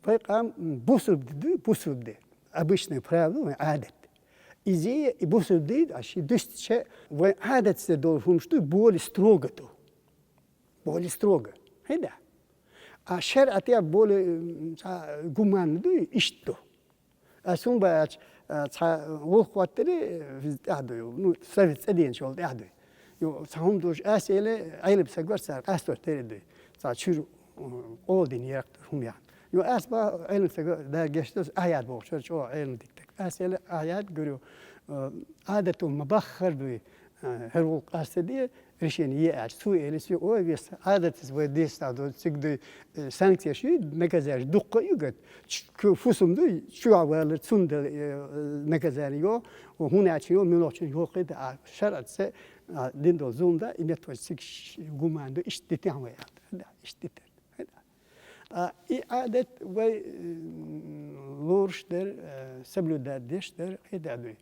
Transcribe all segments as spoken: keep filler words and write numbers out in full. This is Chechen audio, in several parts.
Вай къам бусурба ди ду, бусурба ди. Обычное правило, вай Ӏадат. Иза и бусурба ди, а ши дуьстича, вай Ӏадатца долу хӀумаш ду, более строго ду. Более строго. ХӀеда? А шарӀа тӀе более, м, цхьа гуманно ду, иштта ду. Ас хӀун баьлча, а, цхьа гӀуллакх хӀоттаре, э, тӀаьхьа дуй, ну, совет цӀа деначул тӀаьхьа дуй. Ю, цхьа хӀума душ, ас эле, Ӏелам саг вара цара, къастош тера дуй. Цхьа чуьра, м, къола дина яхта хӀума яхна. Ю, ас ба Ӏелам саг, да гешт дос, ахьяд бохуш вара чӀогӀа Ӏелам дика таг. Ас эле ахьяд гур ю, э, Ӏадату ма баххар дуй, э, хӀара гӀуллакх къаста де, решение е аьлча, цо элира соьга, ой, вес, Ӏадатца вай дестал ду, цига дуй, э, санкцеш ю, наказание дуккха а ю, говорит, ч-, ку-, фусам дуй, чу а валар, цунна дала, э, наказание йо, хӀун аьлча йо, муьлхачун йо, кхида, а шарӀаца, а, дина долу зулам да, и меттахь цига ш-, гуман ду, иштта дитехь вай аьлла. Да, иштта дитар. А, и Ӏадат вай, м, лоруш дара, э, соблюдать деш дара, кхида дуй.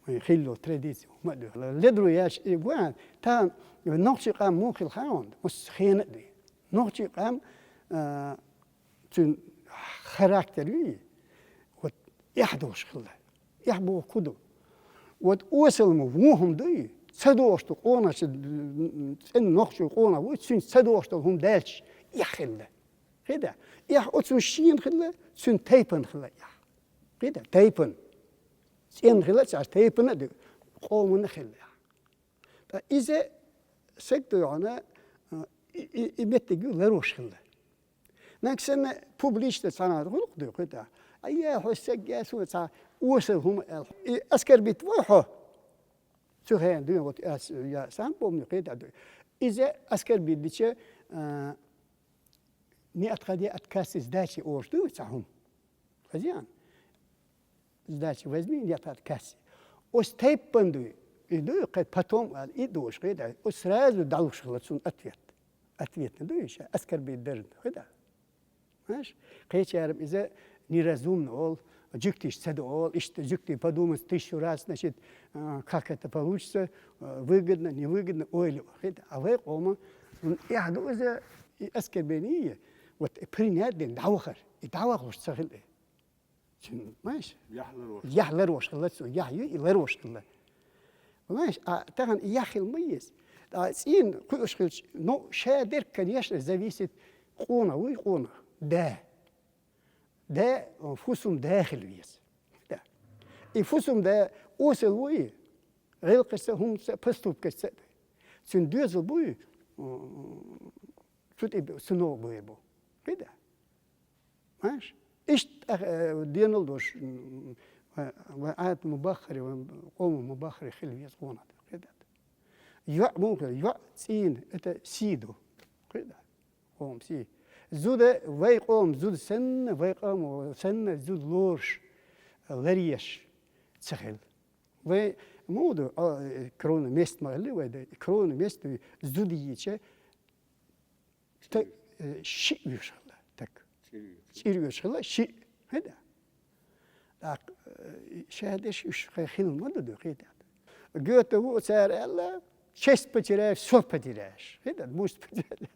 Вайн хилла традици хӀума а дуьхьал. Ледро яьлча и гуан, тахана нохчий къам муха хилла хаьий, масса хена а дуй. Нохчий къам, а, цуьнан характер юй, вот эхь долуш хилла. Эхь боху хӀун ду? Вот осал ма вон хӀума дуй, ца догӀуш ду къонахчу, цӀена нохчий къонах вуй, цуьнца ца догӀуш долу хӀума даьлча, эхь хилла. ХӀеда? Эхь оцунна шена хилла, цуьнан тайпана хилла эхь. ХӀеда? Тайпана. ЦӀена хилла цара тайпана а ду, къомана а хилла. Ткъа иза саг дуьхьана, а, и, и, и меттиг ю ларош хилла. Наг санна публично цхьана гӀуллакх дуй кхуьйтахь. Ай, я, хьо саг, я, суна цхьа осал хӀума аьлла. И оскорбить вой хьо? Цу хенахь дуьйна вот ас, я сам помню, кхийтахь дуй. Иза оскорбить дича, а, неотходя от кассы сдачи олуш дуй цхьа хӀума. Хазян. Сдачи возьми, нет, от кассы. Оцу тайпана дуй. И дуй, кхет потом, а, и душ, кхет, а, оцу сразу далуш хилла цунна ответ. Ответ дуй, ша оскорбить дара, хӀеда? Знаешь? Кхечарам иза неразумно ол, жуьгтиш ца до ол, иштта жуьгти подумать тысячу раз, значит, а, как это получится, а, выгодно, невыгодно, ойла, хӀеда? А вай къома, м, эхь ду иза, и оскорбление, вот, и принять дин, дӀавахар, и дӀавахалуш ца хилла. Цуьнан, понимаешь? Яхь ларош. Яхь ларош хилла цо, яхь ю, и ларош хилла. Понимаешь? А тахана и яхь хила ма еза. А цӀийна кхуьуш хилча, ну, ша дерг, конечно, зависит, къонах вуй, къонах. Да. Да, фусум да хила веза. Да. И фусум да осал вуй, гӀиллакхашца, хӀуманца, поступкашца. Цуьнан доьзал буй, м, цу тӀе бу-, цу новкъа буй бу. ХӀеда? Понимаешь? Иштта, э, денал дош, м, ва, ва Ӏадат ма баххаре, ва къоман ма баххаре хила веза къонах. ХӀеда? ЙоӀ муха хила, йоӀ цӀийна, это сий ду. ХӀеда? Къоман сий. Зуда, вай къоман зуда санна, вай къоман санна зуда лоруш, ларъеш ца хилла. Вай муха ду, а, кровное место ма хилла вай, да, кровное место зуда йийча, та-, э, шиъ оьшуш хилла, так. ЧӀир оьшуш. ЧӀир оьшуш хилла, шиъ. ХӀеда? ТӀаккха, э, ша деш уьш хай хила ма ду, ду, хӀеда? Гёте ву цара аьлла, честь потеряешь, всё потеряешь. ХӀеда? Муш потеряешь.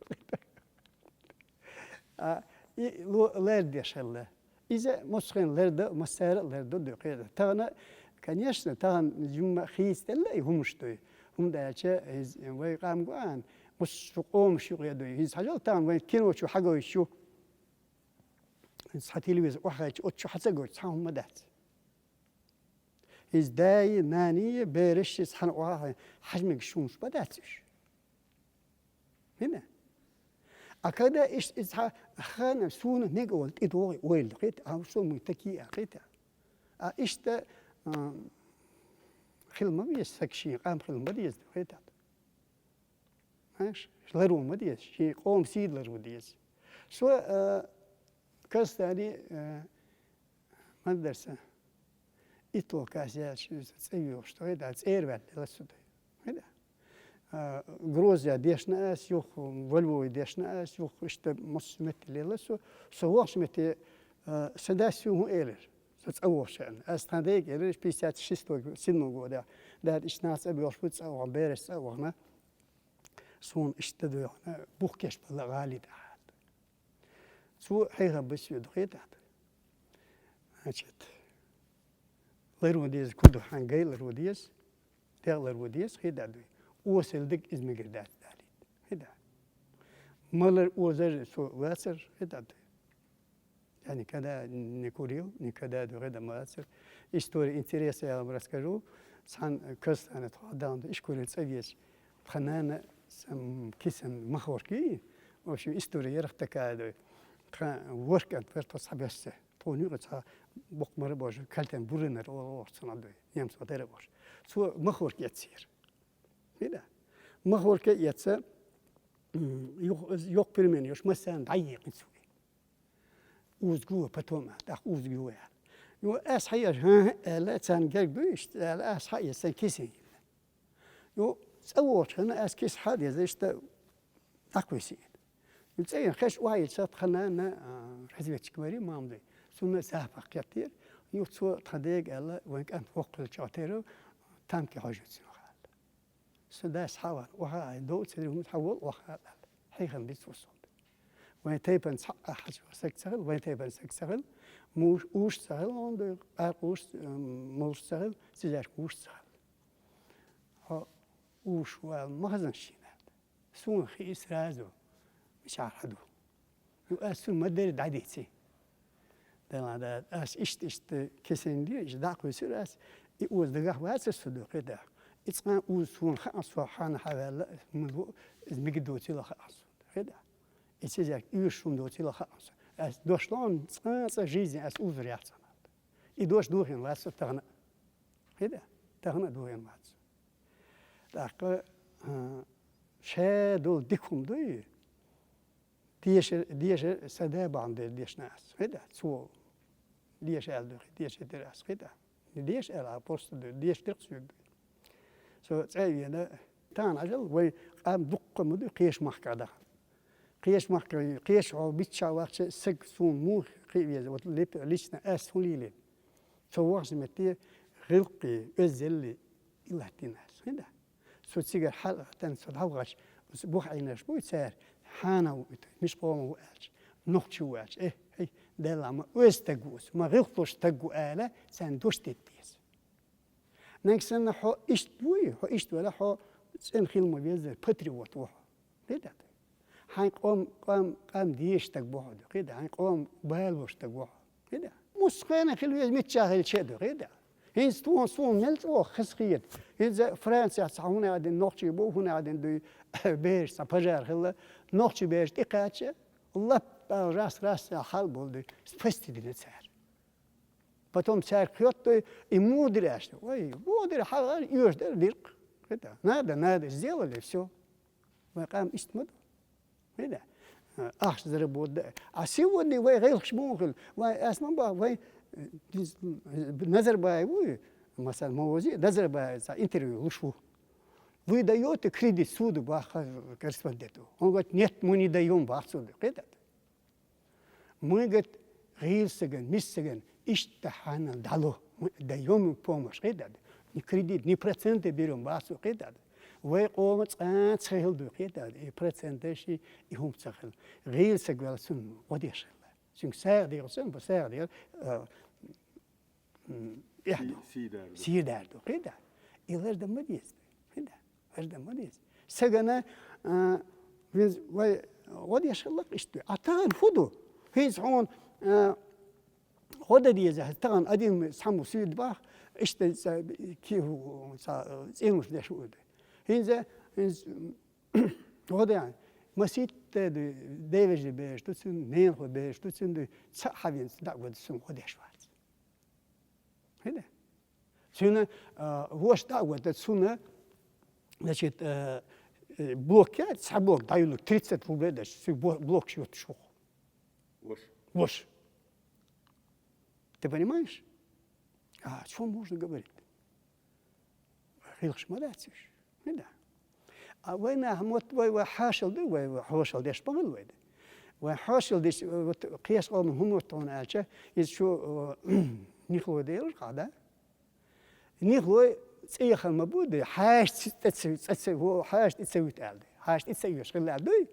А, и ло-, лардеш хилла. Иза массарна ларда, массара а ларда ду, хӀеда? Тахана, конечно, тахана жимма хийца делла и хӀумаш дуй. ХӀунда аьлча, из вай къам гуан, массо а къомаш юкъе дуй. ХӀинца хьажал тахана вайн кино чу хьагойтуш ю. Цхьа телевизор охьахайча, оцу чу хьа ца гойту, цхьа хӀума ма дац. Иза даи, наний, бераш, цхьана охьа хьажа мегаш хӀумаш ма дац уьш. ХӀина? А когда иш-, иза цхьа хана суна мега волу тӀедогӀу ойла, кхета, а что мы такие, а, кхета. А иштта, а, хила ма веза саг шен, къам хила ма деза, кхета. Знаешь, ларван ма деза, шен къоман сий ларван деза. Со, э, Казахстане, э, мадарса итт класс яьлча, иза цӀа йоьхуш, хӀеда, цӀера ваьлла лаьцна ду. ХӀеда? Э, Грозде дешна ас юха, во Львове дешна ас юха, иштта массо а метте лелла со. Со вахча метте, э, сан дас соьга хӀун элира? Со цӀа вахча аьлла. Ас тхан дега элира, пятьдесят шестой, седьмой года. Дада, иштта нах цӀа боьлхуш бу, цӀа вахана, бераш цӀа вахана. Суна иштта дуй хьуна, бух кеш балла гӀали тӀехь. Цо хьехам бисве ду хетахь. Значит, ларван деза куду хьан гай ларван деза, дегӀ ларван деза хетахь дуй. Осал диг из мегар дац далит. Хетахь. Малар озар со вацар хетахь дуй. Я никогда не курил, никогда дуй хетахь ма вацар. История интереса я вам расскажу. Цхьан Казахстана тхо дан ишкурил цӀа веза. Тха нана сам кисан махорки. В общем, история ярах такая дуй. Тха ворк ан твер тхо схьабесса. Тхо нуьгӀа цхьа бокх мара божа, кальтен бурынар о-, о-, цунадуй. Немцо тера божа. Цо махорки эцсир. Хида? Махорки эца, м, юх-, йокх пельмень, ёш массан дайи къицуй. Узгу потом, так узгу я. Ну, ас хьаяш, ха, эла цан герг дуй, ишт, эла ас хьаяш, сан кисин. Ю, цӀа вочхана ас кис хьа деза, ишта дӀакхуьйсийна. Ю, цӀа ян хеш уайца тхана на, а, разведчик вари мамды. Суна сахпа кеттир. Ю, цо тха дег эла, ван кан вокхил чотера, танки хожуц нохал. Су дас хавар, уха ай, до цедри хумт хавал, уха ай. Хейхан бит фусулт. Ван тайпан ца, а, хаж, сак цагал, ван тайпан сак цагал, муш, уш цагал, он ду, а, уш, м, муш цагал, сизаш уш цагал. Хо, уш ва магазин шина. Сун хи сразу мишар хаду. Ю ас сун мадери дадици. Дала да, ас ишт, ишт кесен ди, иш дакъу сир ас, и уз дагах ваца суду кеда. Ицкан уз сун ха, су хана хавала, муду, из мигдоцила ха асу. Кеда. Ицизяк уж шум доцила ха асу. Ас дошлон, цкан, ца жизнь, ас уз ряцана. И дош духин ваца тагна. Хида? Тагна дуен мац. Так, а, ше дул дикум дуй. Деша, деша сада бан дер дешна ас. Хида? Цу деша ал дуй, деша дер ас. Хида? Деш ал, а, просто дуй, деш дер цуй. Со цевена тан ажал, вай къам дуккха муду кеш махкада. Кеш махка, кеш о бича вахча саг сун мух кивез, вот лип-, лично ас хулили. Цо вахча метти гилкъи, өзелли илаттинас. Хида? Со цигар хал тан со давгаш, бух айнаш буй цар, хана у ит, миш къома у алч, нохчи у алч. Э, хей, дела ма оз тагус, ма гилкъуш тагу ала, цан дош теттес. Нанг санна хо ишт буй, хо ишт вала хо цен хил ма везер патриот вохо. Хида? Хьайн къом, къом, къом деш таг бохо. Хида? Хьайн къом бал бош таг бохо. Хида? Мус хена хил вез мичча хил че ду. Хида? Хинс тун сун мел цо хас хиет. Хинза Франция ца хуна один нохчи бу, хуна один дуй беш ца пожар хила. Нохчи беш тикача. Лап раз, раз хал болду. Спасти дина цар. Потом цар кхёттой, и мудряш. Ой, мудря, хагар, юж дер дирк. Это надо, надо, сделали, всё. Вай къам ишт мад. Вида? Ахш заработать. А сегодня вай гайлхш мухил. Вай асман ба, вай, э, диз-, э, Назарбаев, масал, мовози, Назарбаев, за интервью лушу. Вы даёте кредит суду, баха корреспонденту? Он говорит: «Нет, мы не даём, бах суду». Кедат. Мы, говорит, гӀилсаган, миссаган, иштта хьанал дало. Мы даём помощь, кхидад. Ни кредит, ни проценты берём, бацу, кхидад. Вай къома цкъа ца хилду, кхидад. И проценташи, и хӀум ца хил. ГӀилсаг вел сун гӀодеш хила. Сун сагӀ дегӀ сун, ба сагӀ дегӀ, э, м, эхь ду. Си-, сийдар ду. Сийдар ду, кхидад. И лар да ма деза, кхидад. Лар да ма деза. Сагана, а, винз вай гӀодеш хилла иштта. А таган фу ду? Хинз хьон, а, гӀода деза, таган один саму сийд бах, иштта ца, ки, ца, цӀемуш деш уйда. Хинза, хинз гӀода, маситта ду, девежи беш, туцин, ненхо беш, туцин ду, ца хавинц, да гӀод сун гӀодеш варц. Хида? Цуна, а, вош да гӀод, цуна, значит, э, э, блок я, ца блок даю, тридцать рублей да, цу бо-, блок шьют шух. Вош. Вош. Ты понимаешь? А о чём можно говорить? Хилхш ма дациш. Ну да. А вайна хӀамот вай, вай хьашал ду, вай, вай хьошал деш багал вай да. Вай хьошал деш, вот, кхеш къом хӀумот тон алча, из шу, э, нихло дел, да? Нихло цӀехал ма буд, хьаш ци-, ци-, ци-, ци-, во, хьаш цӀи ца вит ал да. Хьаш цӀи ца виш хилла дуй?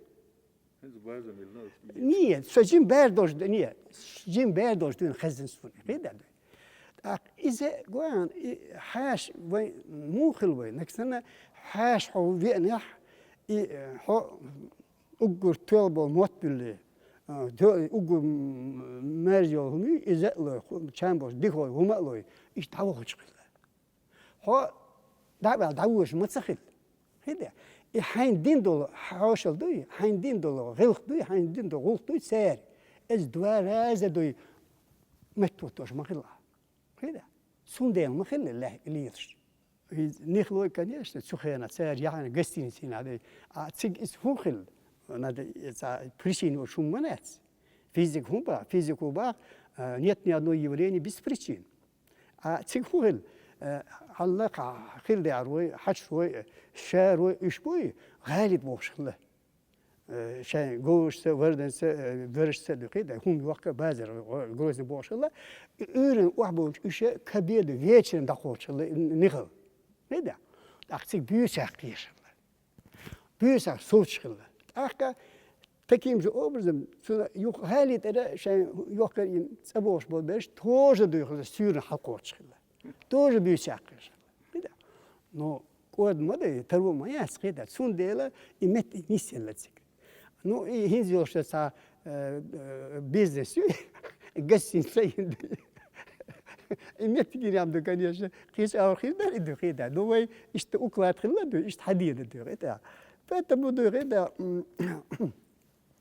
Нет, со жим бер долаш да, нет. Жим бер долаш да, хезин суна. Хида да. Так, иза гуан, и хаш вай, мухил вай, наксана хаш хо венях, и хо уггур тёл бол мот билли. Уггур мерзёл хуми, иза лой, чам бош, дихой, хума лой. Иш таво хочкила. Хо дабал давуш мацахил. Хида. И хайн дин долу хьошал дуй, хайн дин долу гъилх дуй, хайн дин долу гъулх дуй цер. Эз два раза дуй метту тош махила. Хида. Сун дел махила ле лилш. Нихлой, конечно, цухена цер яхана гостиницина дуй. А циг из хухил. Надо, причина шум манац. Физик хум ба, физику ба, нет ни одного явления без причин. А циг хухил, хьалла хил дярой, хачрой, шарой, ишбой, гъалит бохшилла. Шайн гошца, варданца, дөршца дукхи да, хум вакка базар, грозный бохшилла. Ирин ух болч ише к обеду, вечером дахочилла нихал. Хида. Ах циг бюсах кешилла. Бюсах сочхилла. Ах таким же образом, цуна юх гъалит эра шайн юхкар ин цабош бол берш, тоже дуйхилла, сюрн халкочхилла. Тоже бюсах кешилла. Хида. Но код мода, тарво моя скида, цун дела и мет и нисел цик. Ну, и хинзёлша ца бизнес, гостиница инди. И мет гирям да, конечно, кис ар хида, и духида. Ну, вай ишта уклад хилла ду, ишта хадида ду, хида. Поэтому ду, хида,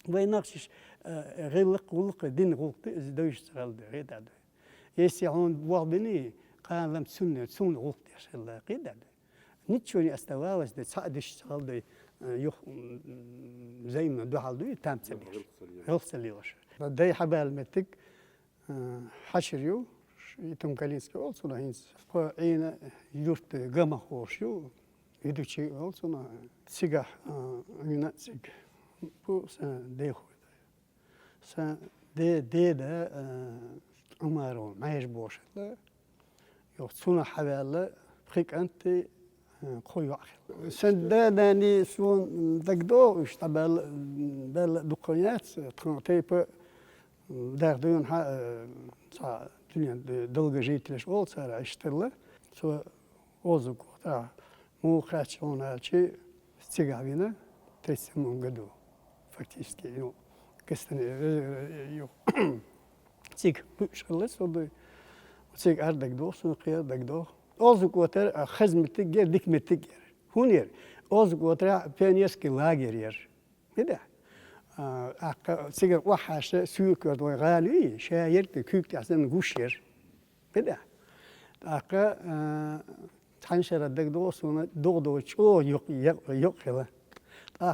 вай нахшиш гъилк, гъулк, дин гъулк, дойш царал ду, хида. Если он бог бини, калам цунне, цун гъулк дешилла, хида. Ничего не оставалось, да, ца диш цалдой, юх взаимно духал дуй, там цалиш. Гъилх цалиш. Дай хабал метик, хашир ю, итум Калинский ол, цуна хинц. По ина юрт гама хош ю, ведучи ол, цуна цига, ина циг. Пу са дехуй. Са де, деда, Умаров, маеш бошла. Йох цуна хавала, пхиканти, кхо йохил. Сэн да дани сун дагдо, уш табал, бал дукхояц, тхан тейпа, дагдуюн ха, ца, дуня долгожителеш ол цара иштала. Со озук та му кач он ачи цигавина тридцать седьмом году. Фактически, ну, кестане, ю. Циг шалла содой. Циг ар дагдо, сун кия дагдо. Озук отер, а хазмитик гер, дикмитик гер. Хунер. Озук отер, пионерский лагерь ер. Хида. А, акка, цигар уахаша, сюкер дой гали, шаер, кюк тясен гушер. Хида. Акка, а, цхьан шара дагдо суна, догдо чо юк, юк, юк хила.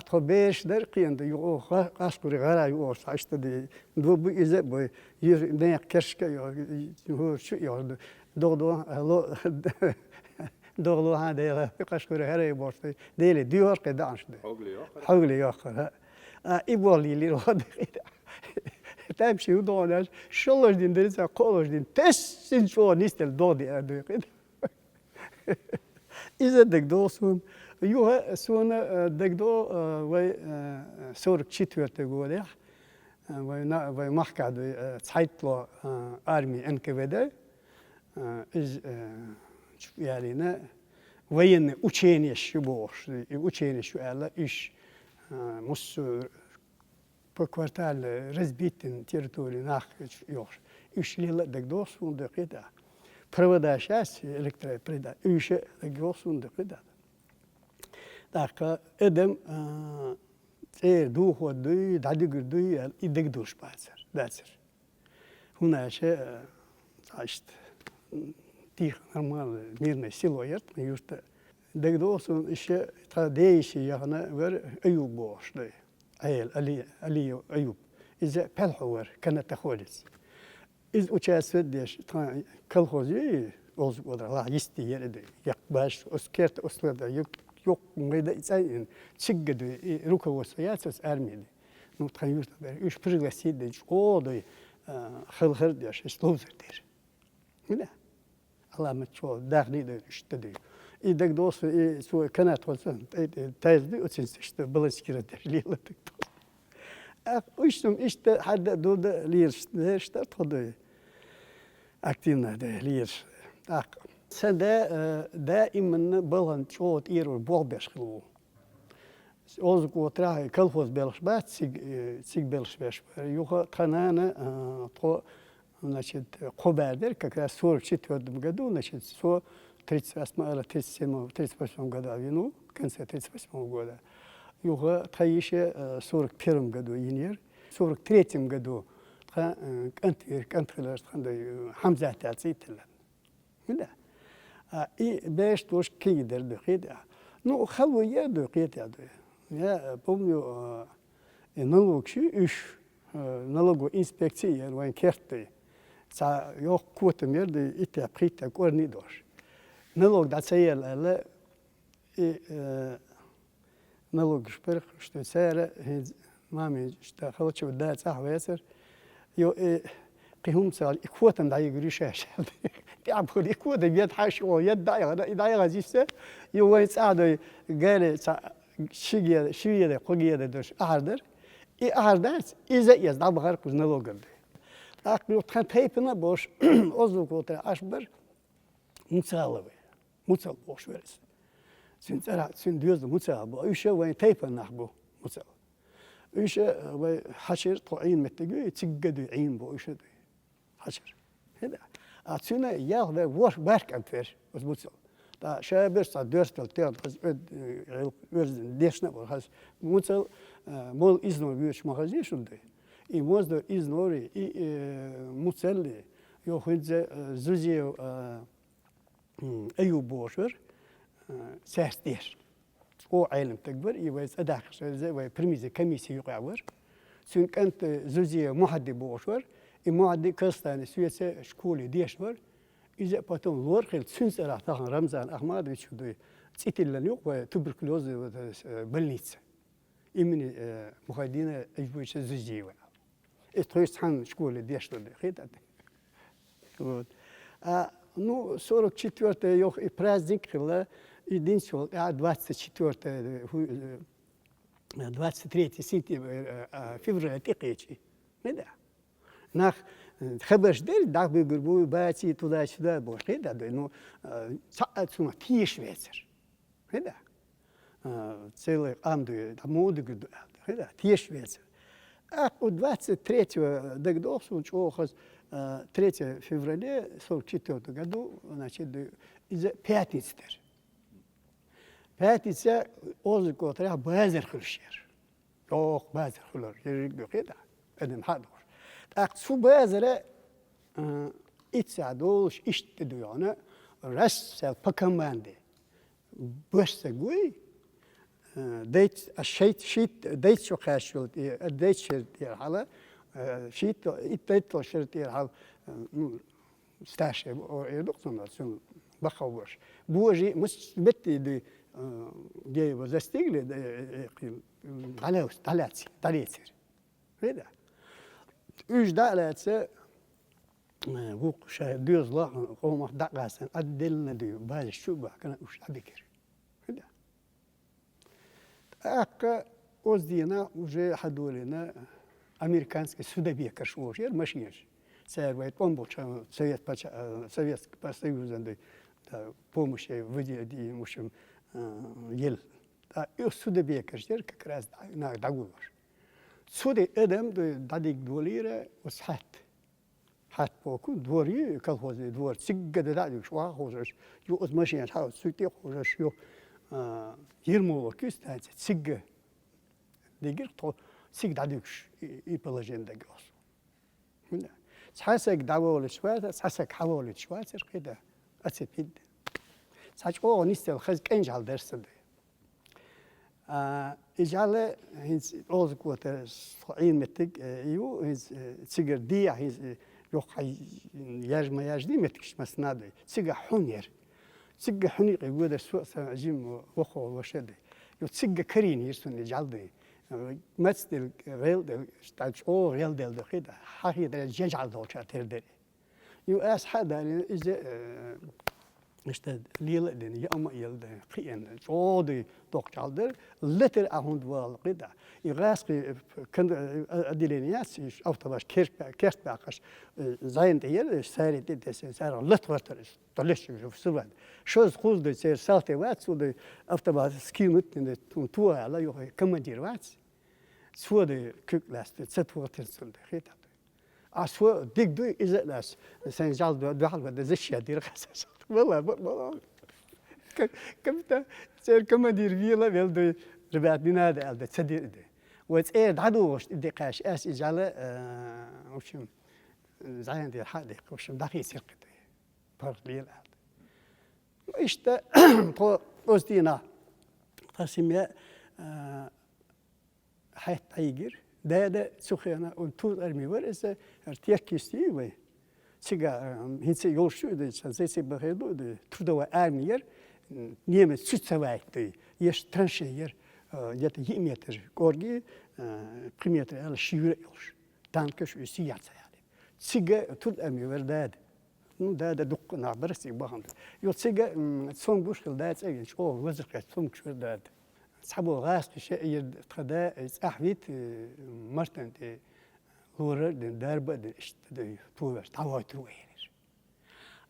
Тхо беш дар кхиен да, юк, о, ха-, кашкури гара ю, о, сашта ди, ду бу изе бой, юр, не, кершка ю, ю, чу ю, догдо, а, ло, догдо ха дела, кашкури гара ю борстой, дели, дюр кхи данш ди. Хогли ю, хогли ю, ха. А, и бол лили ро ди. Там ши у догнаш, шолож дин дери са, колож дин, тес син чо нистел догди а ду, хида. Иза дагдо сун. Юха суна, э, дагдо, э, вай, э, сорок четвёртый годах, э, вай на, вай махкадуй, э, цхайтло, э, армии Н К В Д, э, из, э, чуп ялина военный учение шу бош, и учение шу ала иш, э, муссу по кварталу разбитым территории нах йохш. Иш лила дагдо сун дакида. Провода щас электроприда. Иш дагдо сун дакида. Так, эдем, а, цер духо дуй, дадигур дуй, и дагдуш бацар, дацар. Хунаша, э, цашт, м, тих нормально, мирное село ярт, юрта. Дагдо сун ише та дейши яхна вер Аюб бош дуй. Айл, Али, Али Аюб. Иза пелховар, канатоходец. Из участвовать деш, та колхози, оз одра, ла, йисти ереде. Як баш, оскерт, ослада, юк, юк, мгайда, ицайн, чиггады, и руководство яцас армии. Ну, та юрта бер, уж пригласить деш, о, дой, а, хелхер деш, служит деш. Мина? Аламат чо, дахни дой, что дой. И дагдос, и свой канат, вот, э, э, тайзды, очень, что баланскира деш, лила дагдос. ТӀаккха уж сум иштта хьарда а, дуда а лелаш, лелаш дара тхо дуй. Активно дуй лелаш. ТӀаккха. Са да, э, даиманна балган чӀогӀа тӀера вар болх беш хилла ву. Оза котарахь колхоз белхаш бац, цига, э, цига белхаш беш. Юха тха нана, э, тхо, значит, кхо бер дер, как раз в сорок четвёртом году, значит, со тридцать восьмого, тридцать седьмого, тридцать восьмого года вину, в конце тридцать восьмого года. Юха тха йиша, э, сорок первом году йинер. Сорок третьем году тха, э, кӀант вер, кӀант хилар тхан дай, э, Хьамзат яц итилла. Да. А, и беш тош киги дер ду, хи да. Ну, халу я ду, хи да ду. Я, э, помню, э, и налог ши, уж, э, налоговая инспекция, я вайн керты. Ца ёх кота мер ду, и те прийти корни дош. Налог да цаел, але, и, э, налог шпер, что царе, э, маме, что хочу да, цах вецер. Ё, э, кхы хӀума ца, и котам да, и гришаш. Тя бур, и котам, я хаш, о, я да, я да, я зисте. Ё, вай ца дой, гале, ца, шиге, шиге, кхуге да дош, ахар дер. И ахар да, и за, я да, бахар куз налог дер. Так, ну, тхан тайпана бош, озлу котра, аш бар, Муцаловы. Муцал бош верес. Цин цара, цин дёзда Муцал бу. Уж вайн тайпан нах бу, Муцал. Уж, э, вай хьачир тхо Ӏин меттиг, цигга дуй Ӏин бу, уж дуй. Хьачир. Хеда. А цуна ялх вай вош барк ам фер, уз Муцал. Та шабер ца дёрстал тер, аз, э, э, верзин дешна бу, хас Муцал, э, мол изно вирш магазин шунды. И моздо изнори, и, э, Муцалли, ё хунзе, э, Зузиев, э, М, Аюб бошур, э, церт деш. О, Ӏелим таг бар, и вай цӀадахша, зе вай примизе комиссия юкъа вар. Цун кӀант, э, Зузия Мухадди бошур, и Мухадди Казахстане суеце школе деш вар. Изе потом лор хил, цун цӀарах тахан Рамзан Ахмадович дуй, цӀитиллан юкъ вай туберкулёз, вот, э, больница имени, э, Мухаддина Аюбовича Зузиева. Э, то есть хан школе деш вар, хитат. Вот. А, ну, сорок четвёртое ёх и праздник хила, и день сёл, а, двадцать четвёртое, э, ху-, э, двадцать третье сентября, э, а, февраля тикъечи. Не да. Нах, э, хабарш дер, дах бигур бу, баци туда-сюда бу, не да, да, ну, э, ца-, а, цуна тиеш вецер. Хеда? А, целый амду, там муду гуду, хеда? Тиеш вецер. А у двадцать третьего дагдохсун чохас, а, третьего февраля сорок четвёртого году, значит, из пятницы дер. Пятница озы котра базар хулшер. Ох, базар хулар, ерик хеда? Эдем хадур. Так цу базара, а, итса долш ишт дуяна, раз по команде. Башса гуй, э, дейт, а шейт, шийт, дейт шо хашулт, э, дейт шерт, э, хала, э, шийт, ит дейт шерт, э, хал, э, ну, старше, о, э, докторна, сун, бахал бош. Божи, мус бетти ди, э, где его застигли, да, э, э, ким, м, далеус, даляци, далецер. Вида? Уж далеце, э, вук ша дюзла, э, къомах дакъасан, отдельно ди, бази шуба, кана уж абикер. Вида? Акка оздина уже хадулина американский Студебекерш ошер машинаш. Цар вай томбоча Совет пача, э, Советский Союзан ди, да, помощь выделили, в общем, э, ел. А и Студебекерш дер как раз на договор. Цуди эдем ди дадик долира усхат. Хат боку двор ю, колхозный двор, цигга да дадик шва хожаш. Ю оз машин ха, цуди хожаш, ю, а, Ермоловский станция, цигга. Дегир то циг дадик ш-, и, и положение дагос. Мында. Цасак даволы швата, цасак хаволы швата, церкеда. Ацепид. Цач о нистел хаз кенжал дерсады. А, ижале хинц олзуквота схо ин метик, э, ю, хинц, э, цигер дия, хинц, э, ёх хай яжма яжди метикш маснады. Цига хунер. Цига хуни къигода су са жим вохо вошеды. Ю цига карин ирсун ижалды. Э, мацдел, гелдел, штач о гелдел дохида. Хахидра жежал долча тердери. Ю ас хадарин изе, э, Иштта лела а дина, яа а ма елла дина, кхиъна, чӀоагӀа доккха чӀал дар, латар а хӀунда вала кхида. И гӀаскхи кан-, отделение яц, иш автобус керт бя-, керт баьккхаш, э, зӀамига тӀа яр, сари тӀа тесен, сарах лата гӀертар иш, тӀа леш шу сувад. Шозза-кхузза дой, церан салти вац, цу дой автобус скинуть, тун туа аьлла, юха командир вац. Цо дой куьг лаьцна, ца тухатир цунна дой, хетад. А со диг дуй, иза а лаьцна, сайн жал ду-, дуьхьал вада, защищать дира хасаш. Валла, ва-, валла. Ка-, капитан, церан командир вела, вел дуй, ребят, не надо, аьлла, ца дир ди. Вай цӀера дӀадугӀуш, и дикхаьш, ас и жала, э, в общем, зӀамига дир хьа дикх, в общем, дӀахийцар кхы дуй. ПаргӀат лела аьлла. Иштта, тхо оцу дийнахь, тхан семья, э, хьаьтта хьийгира. Дада цу хенахь, он тур арми вара иза, хӀара Теркйист ю вай. Цига, э, хӀинца а йолуш ю и, сан зайций бахе ду и, трудовая армия яра, м, немец чу ца вайта дуй. Еш траншей яра, э, где-то йиъ метр кӀорги, э, пхи метр аьлла ши юьра а йолуш. Танкаш уьш сий яц аьлла. Цига тур арми вара дада. Ну, дада дуккха нах бара цига бахана. Йо, цига, м, цомгуш хила дацӀа а гина, чӀогӀа вазар кхетта цомгуш вара дада. Цхьаболу гӀазкхи шаъ йира тхан да, э, цӀахь вита, э, мартан тӀе лорар а дина, дарба а дина, иштта дай, товеш, дӀавойтур ву элира.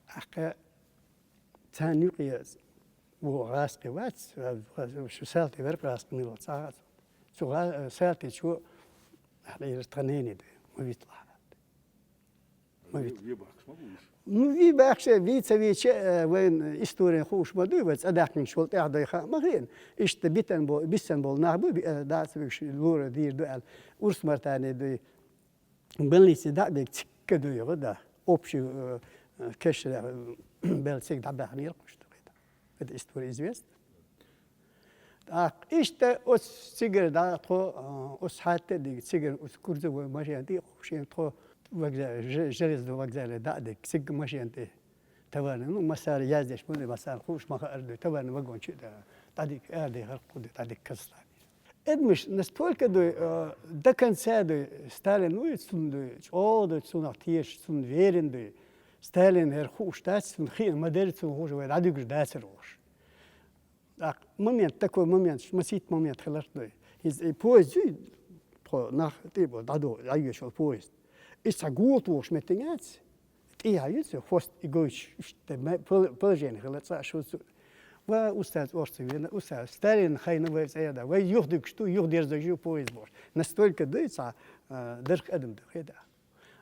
ТӀаккха царна юкъе ву гӀазкхи вац, шу салти верг гӀазкхи мила цхьа а. Цу гӀа-, э, салтичо, ахьа элира тхан нене дай, ма вита лахьа. Ма вита. Ве бахкаш ма бу уьш? Ну, ве бахкаш, ве ца веча, э, вайн историн хууш ма дуй, вай цӀа даьккхинчул тӀаьхьа дай хаа ма хиъна. Иштта битан бо-, бисан болу нах бу, би-, э, дӀа а ца вуьгуш, лора дийр ду аьлла. Урс мартане дуй, больнице дӀа а бега, цигга дуй гӀо да. Общий, э, э, кешра, э, бел цига дӀабаьхнера кхуш ду хида. Это история известна. ТӀаккха иштта оцу цигара дӀа тхо, а, оцу хьаьтта а дига цигара оцу Курзовой машен тӀе а кхуьуш, тхо вокза-, же-, железный вокзале дӀа а дига, цигга машен тӀе товарный, ну, массара яздеш ма ду, массарна хууш ма хаара ду, товарный вагон чу а дӀа-, дӀадига, арадехар кху ду, дӀадига Казахстане. Адамаш настолько дуй, а, до конца дуй, Сталин вуй, цунна дуй, чӀогӀа дуй, цунах тешаш, цунна верен дуй. Сталин хӀара хууш дац, цунна хиъна ма дерри, цунна хууш вай дӀадуьгуш дацар волуш. ТӀаккха момент, такой момент, масийтта момент хиларх дуй. ХӀинца и поезд юй, тхо нах тӀе а бо, дӀадо, дӀайоьшуш йолу поезд. Иза цхьа гола тухуш меттиг яц, тӀехьа ю цу хвост и гойтуш, иштта ма-, пол-, положение хила цхьа а шу цу. Ва, устаз орца вена, устаз, Сталин хайна вай цӀе а да, вай юхадуьгуш ду, юхадерзош ю поезд бохуш. Настолько дуй цхьа, а, дарх адам ду, хеда.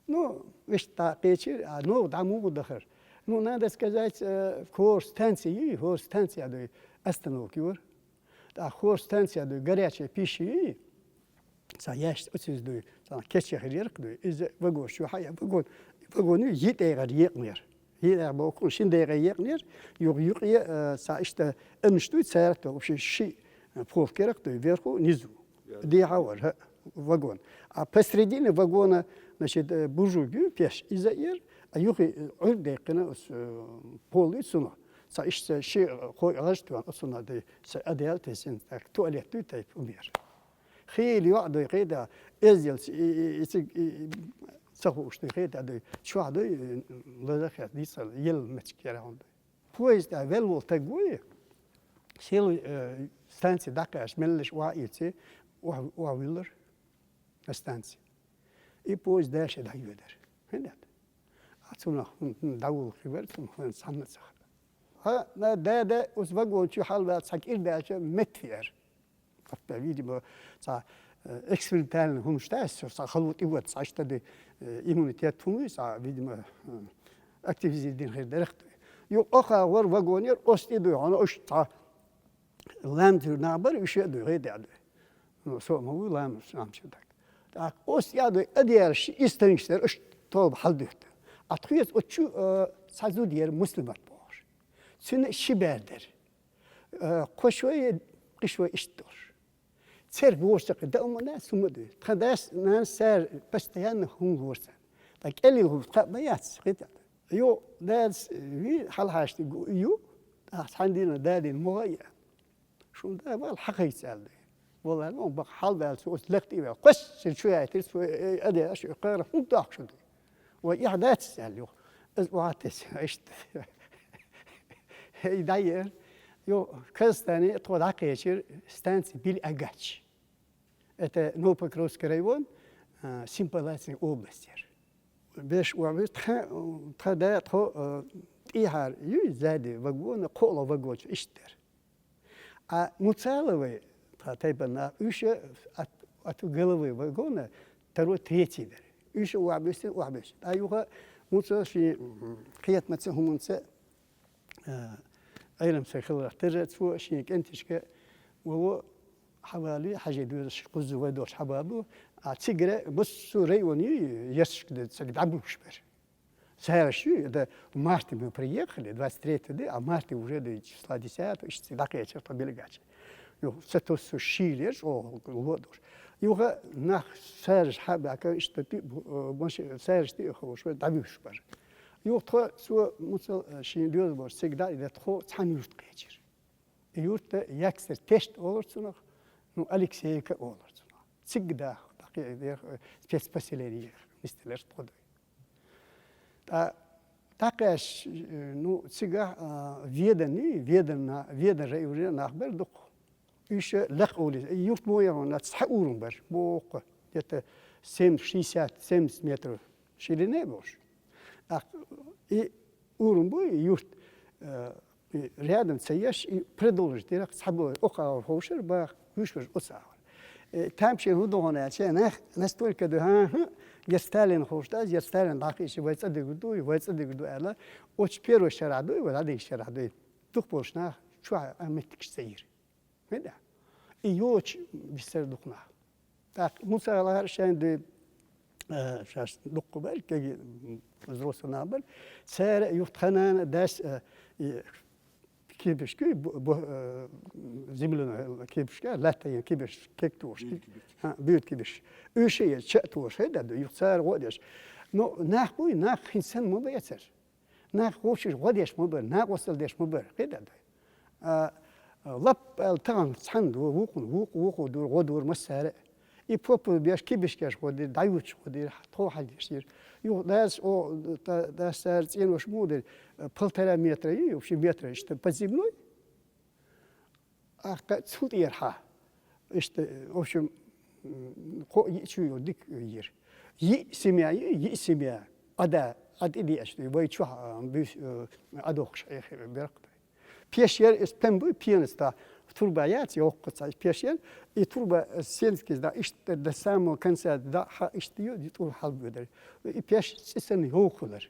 Ну, иштта кхечира, а, ну, дӀа муха дахар. Ну, надо сказать, э, хӀора станция ю, хӀора станция дуй, остановка юра. ТӀаккха хӀора станция дуй, горячая пища ю, цхьа яьшта оцуьнца дуй, цхьа кечъяхар ярх дуй, иза вагон чу хьая, вагон, вагон ю, йиъ декъера екънера. Йиъ декъа боху, шина декъе екънера, юха юкъе, э, цхьа иштта амаш дуй, цара тӀе, вообще, ши, э, полка ярх дуй, вверху, внизу. Дехьа вара, хӀа, вагон. А посередине вагона, значит, э, буржуйка ю, пеш, иза а яра, а юххе, э, Ӏуьрг даьккхина, оцу, э, пол ю цунах. Цхьа иштта ши, э, кхо гӀаж тоьхна, оцунах дай, цхьа одеял тесина, так, туалет дуй тайпа хӀума яра. Хийла йоӀ дуй, кхида, эзделца, и, и, и, цига, и, и, ца хууш дуй, кхида дуй, чохь дуй, э, лазар хет, дийцал, елла меттиг яра хӀума дуй. Поезд тӀехь велла волу стаг вуй, сел, э, станци дӀакхаьчча, меллаша охьа а ийци, охьа, охьавуьллура на станци. И поезд дальше дӀайоьдура. ХӀунда аьлла? А цунах хӀун, хӀун дӀавуллу хир вара, цунах хӀун цхьанна а ца хаьа. Хьа, на дада, оцу вагон чу хьалаваьлла цхьа кӀира даьлча, метта веара. Кхаьппа, видимо, цхьа, э, экспериментальный хӀуманаш дац, цхьа хало тӀе ван, цхьа иштта де, э, иммунитет хӀума ю, цхьа, видимо, э, активизировать дина хир дара-кх дуй. Юха оха вара вагонера, оцу тӀе дуй, хьуна уьш цхьа лам тӀера нах бара, уьш а дуй, гӀе а дуй. Ну, со а ма вуй, лам, лам чу даг. ТӀаккха оцу тӀе дуй, а дера ши истаниш дара, уьш тоба хьалдуьтта. А тхоьца оцу чу, э, цхьа зуда яра муслимат бохуш. Цуьнан ши бер дара. Э, кхо шой, кхин шой иштта долуш. Церг вогӀуш ца кхин, дан а ма дац, хӀума а дуй. Тхан дас, нанас цара постоянно хӀума лора царна. Ткъа кӀеллин хӀума кхаъ ма яц, хи тӀе. Йо, дадас, ви, хьалхьаьжча ю, тӀаккха цхьана дийнахь дадина муха а еа. Шун да вала хьакхайца аьлла дуй. Валла, ну, бакъ хьалбаьлла цо оцу лакха тӀе а ваьлла. Кхаьчча чу яйтира цо, э, э, аде, аша, кхара хӀунда дохкуш ду? Вай, эхь дац аьлла юха. Иза охьатесна, иштта. И дӀаера, йо, Казахстане тхо дӀакхаьчар станци Бель-Агач. Это Новопокровский район, а, Семипалатинской области. Беш уж тха, тха да, тхо, а, тӀехьара ю, сзади вагона, кхоалгӀа вагон чу иштта дара. А Муцаловы, тха тайпан нах, уж от, от головы вагона второй, третий дара. Уж охьабаьхкар, охьабаьхкар. А юха Муцалов ший, м, кхетамца, хӀуманца, а, Ӏилманца хиларах тара, цо ший кӀанташка: «Вало, хьавале, хьажий доьзалш кхузза вай долча хьабоале, а цигара массо а районе ю, ерсашка да цига дӀабувш бар». Цараш ю, это в марте мы приехали, двадцать третьего дня, а в марте уже да числа десятого, иштта дӀакхаьчар тхо Бель-Агаче. Ну, цу тосса шийла яр, чӀоагӀа ло долаш. Юха нах цараш хьабаьхка, иштта тӀе, э, маши-, цараш тӀехьа ховш, дӀабувш бар. Юха тхо, цо, Муцал, э, ший доьзалхоша цига дӀа, тхо цхьан юрта кхаьчар. Юрт Яксарь-Тешта оалар цунах, ну, Алексеевка оалар цунах. Цига даха, тӀаккха, э, спецпоселение, мистелер тхо дой. ТӀа-, тӀаккха уж, э, ну, цига, а, Веданна, Веданна, Веданера уж нах бар дукха. Уж Лакха улица, юрт мо яр хьона, цхьа урам бар, боккха, где-то семь, шестьдесят, семьдесят метров ширины болаш. А, и урам бу, и юрт, э, и рядом ца еш, и продолжить дерах цхьа бу, оха ховшар бах, гуш баш оцагӀар. Э, там шин хӀу догӀана аьлча, нах настолько да, хӀа, хӀа, ер Сталин ховш да, ер Сталин дӀакхийча, вай цӀа дигар ду, вай цӀа дигар ду аьлла, оцу первый шера ду, вай дӀадигача шера ду. Дукха болаш нах чу а меттигаш ца йир. ХӀаьта? И йоцуш бисар дукха нах. ТӀаккха Муцаловгара шайн дуй, э, шаьш дукха бар, кегий, м, взрослый нах бар. Цара юха тха нана, дас, э, и кибишка, бу-, бу-, э, земляной кибишка, лаьттан кибиш, кег тош. Буьйта кибиш. ХӀа, буьйта кибиш. Уьш а ча а тош, хӀаьта ду, юха цара гӀо а деш. Но нах буй, нах хӀинца санна ма бацар. Нах вовшаш гӀо деш ма бара, накъостал деш ма бара, кхетадой. А, а, лап аьлла тахан цхьанна ду, вукхунна, вукху, вукху дур, гӀо дур массара а. И поппа беш, кибишкаш гӀо дир, дӀаютташ гӀо дир, тхо хьалдеш дир. Юха дас, о, да-, дас цара цӀенош муха дир, полтора метра ю, вообще метра, иштта под землей. Ахка цул тӀера хьа. Иштта, в общем, м, кхо йиъ чу йо дика йир. Йиъ семья ю, йиъ семья. Ада, ада иди аш, вай чу, а, буьс, э, адохш, э, берх. Пеш яр, эс пен бу, пенас та, труба яц, йоккха ца, пеш яр, и труба, э, сенски да, иштта до самого конца, да, хьа, иштта ю, ди тур хьал будар. И пеш цӀисан йохулар.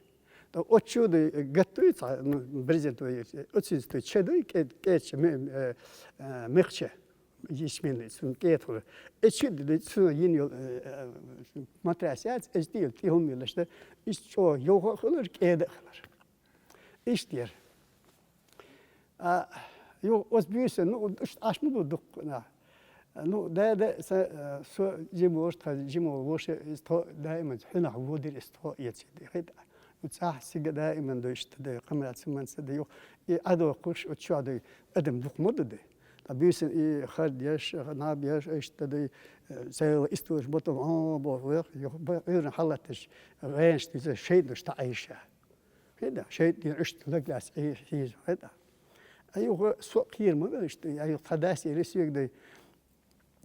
Ткъа оццу ду гатта ю цхьа, ну, брезентовый, оццу ду ча ду, кӀе-, кӀеча ме-, э, э, мехча, ячменный, цун кӀетхур. Э, чу ду, цу йин йол, э, э, матрас яц, эс тӀе йол, тӀе хӀума йолаш да, иш чӀо йоха хилар, кӀеда хилар. Иштта яр. А, ю, оц буьйса, ну, иштта Ӏаш ма ду дукха нах. Ну, да, да, са, э, со жима воша, тха жима воша, из тхо даиман хьуьнах водир, из тхо эцийди. ХӀаьта, ну, цхьа сига даиман ду иштта ду, къамаьл ца манца ду, ю. И Ӏадохуш, оцу чу ду, адам дукха ма ду ду. Ткъа буьйсан и хард еш, наб еш, иштта ду, э, цайла историш ботал, а, бо, вех, ю, ба, уьйран хьалатташ, гӀенаш дуьйца, шайтӀаш таӀийша. ХӀаьта, шайтӀа дийна иштта лаглаьцна Ӏе-, хьийза, хӀаьта. Аюха со кхера ма вара иштта, аюха тха дас ели соьга дай.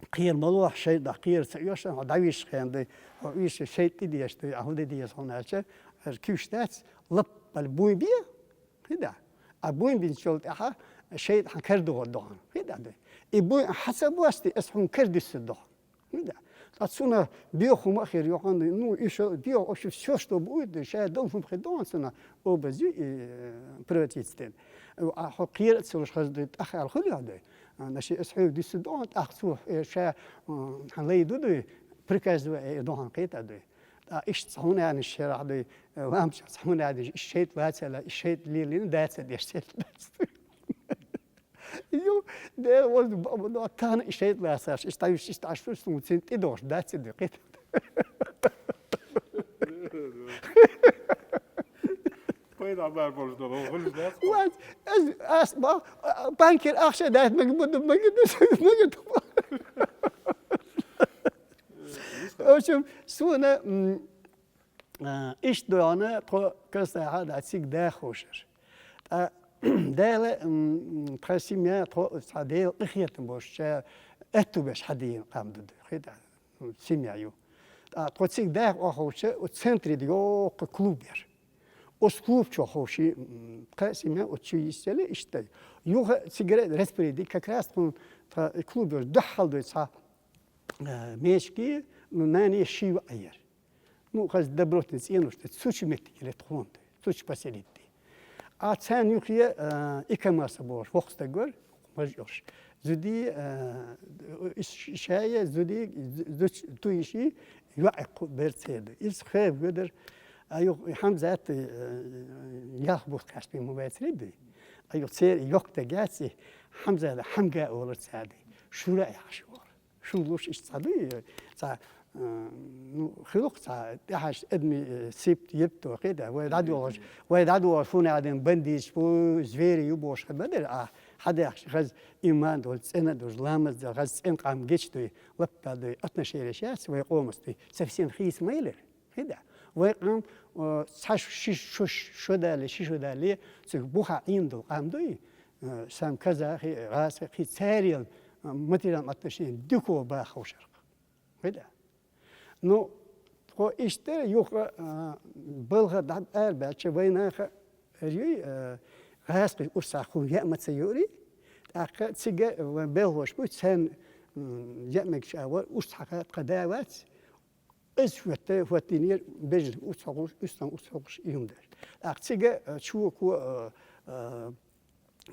Кхера ма лохьа шайтӀа, кхера ца оьшан, хьо дӀависча хен дай, хьо уьйша шайтӀа тӀе деш дай, а хӀун де деза хьуна аьлча, ара куьйш дац, лаппал буйн бе, хӀаьта. А буйн бинчул тӀаьхьа шайтӀа хьан кара догӀа дохьан, хӀаьта дай. И буйн хьан ца бости, ас хьуна кара дуьсса дохьан. Ну да. Ткъа цунах бехума а хир йохьан, ну, и шо бех, вообще всё, что будет, ша дом хӀума хир дохьан цунах, образи, э, превратиться тен. А хьо кхера а ца луш хаза дай, тӀах аьлла хуьлу йохь дай. А, наша эс хьоьга дуьсса дохьан, тӀах цо, э, ша, э, хьан лай ду дай, приказывай, э, дохьан кхета дай. Ткъа иштта цхьа хӀуна аьнна шерахь дай, э, лампа чу цхьа хӀуна аьнна, иш шайтӀа лаца ла, иш шайтӀа лелина, даца деш, шайтӀа даца. Ю, де, вот, б-, б-, ну, тахана и шайтӀа лацаш, иштта, иштта, иштта, аш, аш, ну, цин тӀе дохуш, да, цин дохуш. Пайда бар болуш долу, хуьлуш дац? Вот, аз, аз, ба-, а, банкир ахча дац, мага буду, мага ду, мага ду. В общем, суна, м, а, иштта дойна, тхо кастай хьада, цига дахушар. Ткъа Дала, м, тха семья, тхо, цхьа Дала къахетам болаш, ша аьтту беш хьадийна къам да, хи да, м, семья ю. ТӀа тхо цига даха оховча, у центре да йоккха клуб яр. Ус клуб чу ховши, м, тха семья у чу йисселе иштта. Юха цигара распорядить как раз тхун тха клуб яр духьал дой цхьа, э, мешки, ну, нани шива аяр. Ну, хаз добротный цӀеношта, цу чу меттиг лет хонда, цу чу поселить ди. А цан юхе, э, икамаса бош, вохстагор, мажорш. Зуди, э, иш-, шая, зуди, зуч, туиши, юа экку берцеда. Из хев гудер, а ю Хамзат, э, ях бут каспи му вецреди. А ю цер йокта гаци, Хамзат хамга олар цади. Шура яхш олар. Шулуш иш цади, ца, э, ну, хилук ца, тахаш эдми, э, сипт, епт, окей, да, вай дадуаш, вай дадуаш, фуна аден бандиш, фу, звери, ю бош, хад бадер, а, хадах, хаз иман, дол, цена, дол, ламаз, да, хаз цен къам геч, дой, лапта, дой, отношения сейчас, вай къомас, дой, совсем хис мейлер. Хида. Вай къам, э, ца ши, шо, шо дали, ши шо дали, цу буха индул къам, дой, э, сам казахи, гасахи, царил, э, материальном отношении, дюко ба хаушарх. Хида. Ну, тхо иштта юха, а, балха дӀа арбаьлча вайнаха рий, а, гӀаскхи урсах хӀун яа ма ца юри, тӀаккха цига ва белхош бу, цен, м, яа мегаш а вар, урс хьаха тха да вац, из хӀотта, хӀоттинер бежл урс хьокхуш, урсан урс хьокхуш юм даш. ТӀаккха цига, а, чуко, а, а,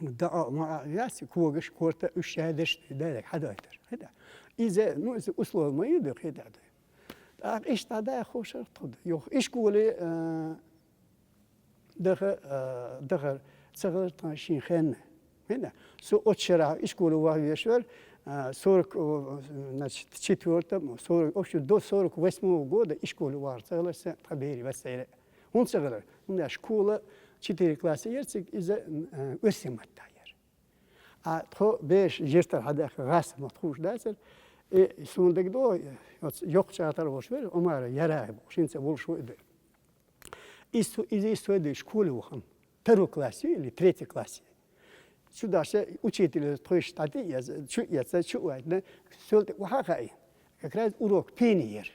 ДаӀо, маӀо яц, когаш, корта, уьш шадеш, дайраг хьадойтар. Хида. Иза, ну, иза условия ма ю, хида, да. ТӀаккха иштта да, хошар тхуд. Юх, ишколе, э, даха, э, дахар, цагалар тхан шин хенна. Хида. Со от шера ишколе вах вешвар, э, сорок, э, значит, четвёртом, сорок, в общем, до сорок восьмого года ишколе вах цагалар са, тха бери васайра. ХӀунда ца гӀалар? ХӀунда аьлча школа четыре класса яр цига, иза, э, оьрсийн матта яр. А тхо беш жертар хьадаьхка гӀаса ма тхуш дацар. И суна дагадо, оц йоккха чӀатар волуш вер, Омара Ярагъи бохуш, хӀинца волуш ву и ду. Иза, иза, иза вай ду школе вахана. Второй класс ю или третий класс ю? Чу даша учитель тхойш тӀати эца, чу эца, чу вайтна, сол тӀе ваха хаи. Как раз урок пения яр.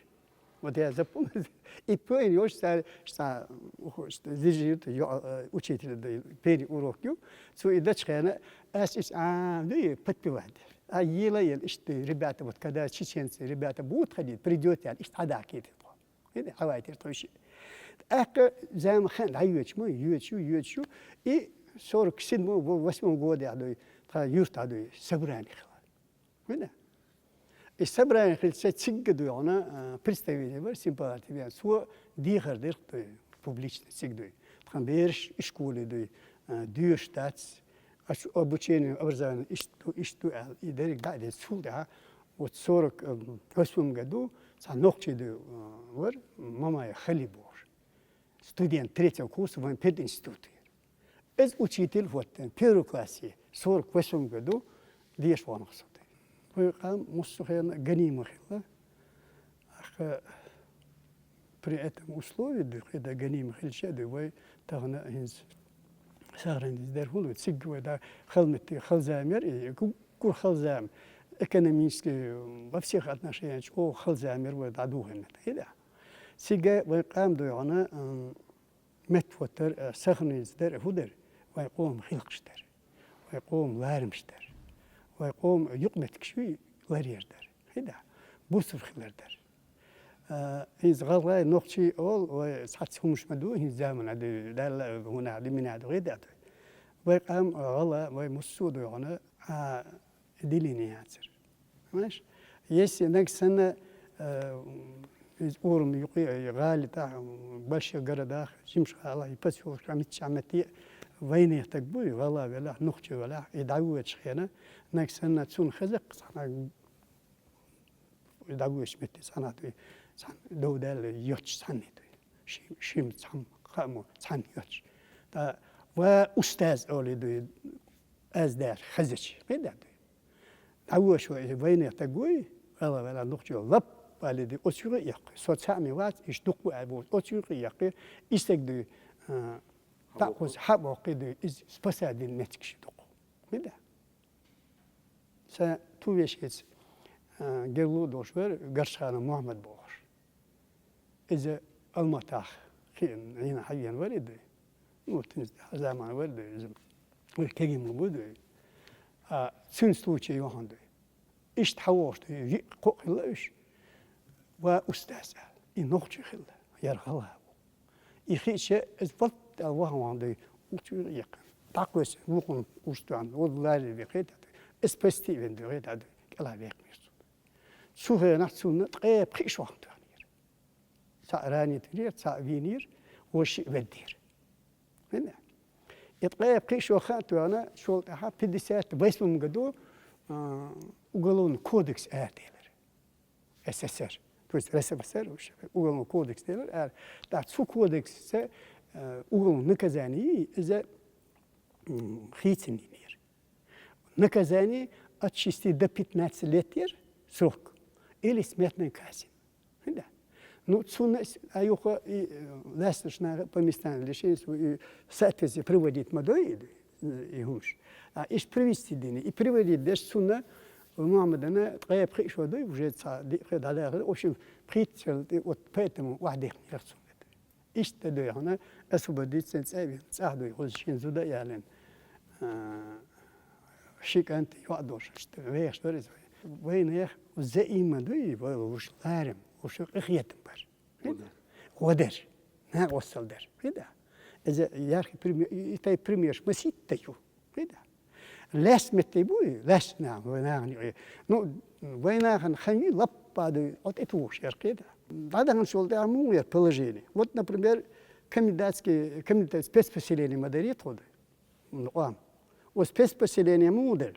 Вот я запомнил. И пение очень стали, что, что здесь же это, ё-, э, учитель, да, пение урок ю. Цу и дочь хена, ас ис, а, ну и подпевать. А ела ел, ишта ребята, вот когда чеченцы, ребята будут ходить, придёте, ишта хадакит. Хавайтер тхойши. ТӀаккха зама хан дӀайоьчу ма, йоьчу, йоьчу. И сорок седьмом, восьмом годе а дуй, тха юрт а дуй, собрание хила. Вина? И собрание хилча цигга дуй, она, а, представитель вар, симпатия вян. Цо дехар дерх дуй, публично циг дуй. Тхан бераш ишколе дуй, а, дуьйш дац, аш обучение, образование, ишту, ишту аьл, и дерг даъ дец, цул тӀаьхьа, вот сорок восьмом году, цхьа нохчий дуй, а, вар, Мамая Хали бохуш. Студент третьего курса вайн пединститут. Эз учитель вот, э, первый классе, сорок восьмом году, деш ванах сот. Вай къам муссу хена ганима хилла. Аха при этом условии, ду, хеда ганима хилча, ду, вай тахана хинз сагран дер хулу, цигга вай да халмити халзамер, и гу-, гур халзам, экономически, во всех отношениях, о, халзамер вай да духина. Хеда. Цигга вай къам дуй гӀана, м, меттахӀоттар, э, сахнийца дара, хӀу дара, вай къоман хилкхаш дара, вай къоман ларамаш дара, вай къоман юкъаметтигаш вий ларъяр дара, хӀида, бусур хилар дара. Э, иза гӀалгӀай нохчий ол, вай цхьацца хӀумаш ма ду, хӀинца замана ду, Далла хӀуна ду, мина ду, хӀида ду. Вай къам, э, гӀала, вай муссо а дуй гӀана, а, деление яцар. Понимаешь? Если наг санна, э, из урам юкъе, э, гӀали тӀа, больших городах, жимаш гӀала, и посёлкаш, а мичча а метте вайнех таг буй, гӀала велахь, нухча велахь, и дӀавоьдучу хена, наг санна цунна хезакх цхьана, и дӀавоьдучу метте цхьана дуй, цхьана дов даьлла йоцуш цхьанна дуй. Шим, шим цхьамма, хаамо цхьанна йоцуш. ТӀа ва устаз олий дуй, аз даьлла хезача, кхин да дуй. ДӀавоьдуш вай, вайнех таг вуй, вала, вала, нухчо лап, али ди, оцу юкъе яккхий. Со цхьаъ ма вац, иш дукха ву аьлла бохуш, оцу юкъе яккхий, и стаг дуй, а, Такъоз хьабоккхий дуй, из спасать дин меттигаш дукха. Хида? Са тувешкица, а, герло долуш вара Гаршханов Мухьаммад бохуш. Иза Алматах хиъна, хьайна хьавена вара и дуй. Ну, тинца заман вара дуй иза. Вай кегим бу дуй. А, цуьнан случай вахан дуй. Иштта хьавогӀуш дуй, виъ кхоъ хилла уьш. Ва устаз аьлла. И нохчий хилла. Яра гӀалгӀа ву. И хиъча, иза валт аьлла вахан вахан дуй. Учу яккхина. ДӀакхоьссина, вукхунна уьш тоьхна, вон ларри вехий тӀа дуй. Иза пасти вен дуй, хета дуй. КӀелхьа векхмира цунна. Цу хенахь цунна ткъе пхиъ шо хан тоьхнера. Цхьаъ ранить винера, цхьаъ вийнера, вовши а веддера. Хиъна? И ткъе пхиъ шо хан тоьхна, шул тӀаьхьа пятьдесят восьмом году, а, Уголовный кодекс араделира. СССР. То есть РСФСР, уголовный кодекс делира ара. ТӀаккха цу кодексца, а, уголовный наказание иза, м, хийцинера. Наказание от шести до пятнадцати лет яра срок или смертная казнь. Да. Ну, цунна с-, а юха и, э, лаьцначу наха по местам лишения свидетельства и соответствие приводить ма дой и, и хӀумаш. А иштта привести дина, и приводить деш цунна Мухьаммадана ткъе пхиъ шо дуй, уже цхьа диъ хи дӀадахар, в общем, пхийтта шо, вот поэтому вахдихнера цунна. Иштта дуй хьуна, освободиться цӀа вена, цӀахь дуй, хӀуза шен зуда а ялийна. А, ши кӀант йоӀ долуш, иштта вехаш дара иза. Вайнах заима дуй, вай луш ларам, луш къинхетам бар. ГӀо дар. ГӀо дар. Накъостал дар. Хида? Иза ярхи пример, и, и тайпа примерш масийтта ю. Хида? Лаьцна метте буй, лаьцна нах, вай нахана юкъе. Ну, вай нахана хан ю лаппа дуй, оцу тӀе тухуш яра кхида. ДӀадаханчул тӀаьхьа муха яра положение? Вот, например, комендантский, комендантский спецпоселение ма дарий тхо ду. М, къам. Оцу спецпоселение муха дара?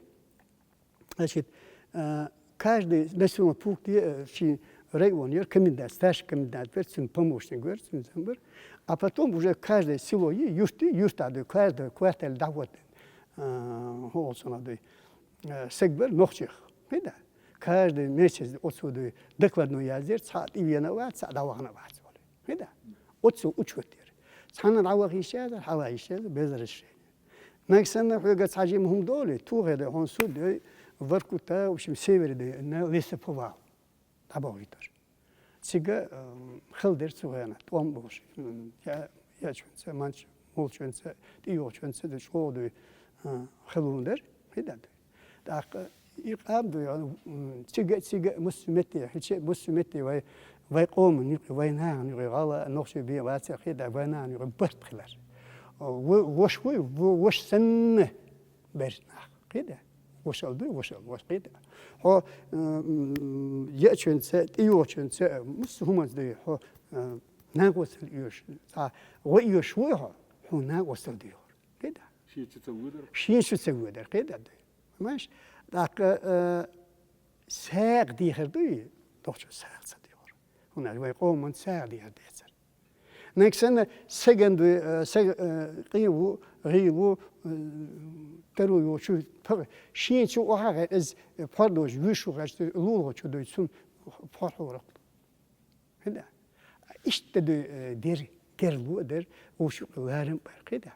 Значит, а, каждый населённый пункт, э, ши район яра комендант, старший комендант вер, цуьнан помощник вер, цуьнан зам вер. А потом уже каждое село, и юрт, и юрт а ду, каждый квартал дӀахӀоттина, а, хӀокху цунах ду, э, саг вер нохчех. Хида? Каждый месяц оцу ду докладной яздира, цхьаъ тӀевена а вац, цхьаъ дӀавахана а вац, олий. Хида? Оцу учёт яра. Цхьанна дӀаваха йиш яцара, хьаваха йиш яцара, без разрешения. Нагахь санна хьоьга цхьа жима хӀума долий, тухий дай, хьуна суд дой, Воркута, в общем, севере дай, на лесоповал. ДӀабохуьйтур. Цига, м, хала дара цу хенахь, тӀом болуш. М, я, яьчунца, манча, молчунца, тӀейогӀучунца, ду чӀогӀа дуй, а, хала хӀума дара, хида ду. ТӀаккха и къам ду, м, цига, цига, массо метте, хӀече массо метте вай, вай къоман юкъе, вай нахана юкъе, гӀала, нохчий бен вацар, хида, вай нахана юкъе барт хилар. Во-, вош вуй, во-, вош санна бер нах, хида. Вошал дуй, вошал, вош, хида. Хьо, м, яьчунца, тӀейогӀучунца, массо хӀуманца дуй, хьо, а, накъостал оьшу, цхьа гӀо оьшу вуй хьо, хьуна накъостал дуй хьо. Кхида? Шен чу ца воьдар? Шен чу ца воьдар, кхида ду. Понимаешь? ТӀаккха, э, сагӀа дехар дуй, дохчо сагӀа ца дехар. ХӀунда аьлча вай къоман сагӀа дехар децар. Нагахь санна саган дуй, э, саг-, э, къен ву, гӀийла ву, э, таро йолчу, пагӀа, шен чу охьа гӀе, иза пхьор долчу вуьйш ву гӀаьчу, лулахочу дуй, цунна пхьор хьорах. Хида? Иштта ду, э, дер, герло а дер, вуш юкъа ларам а бар, кхида.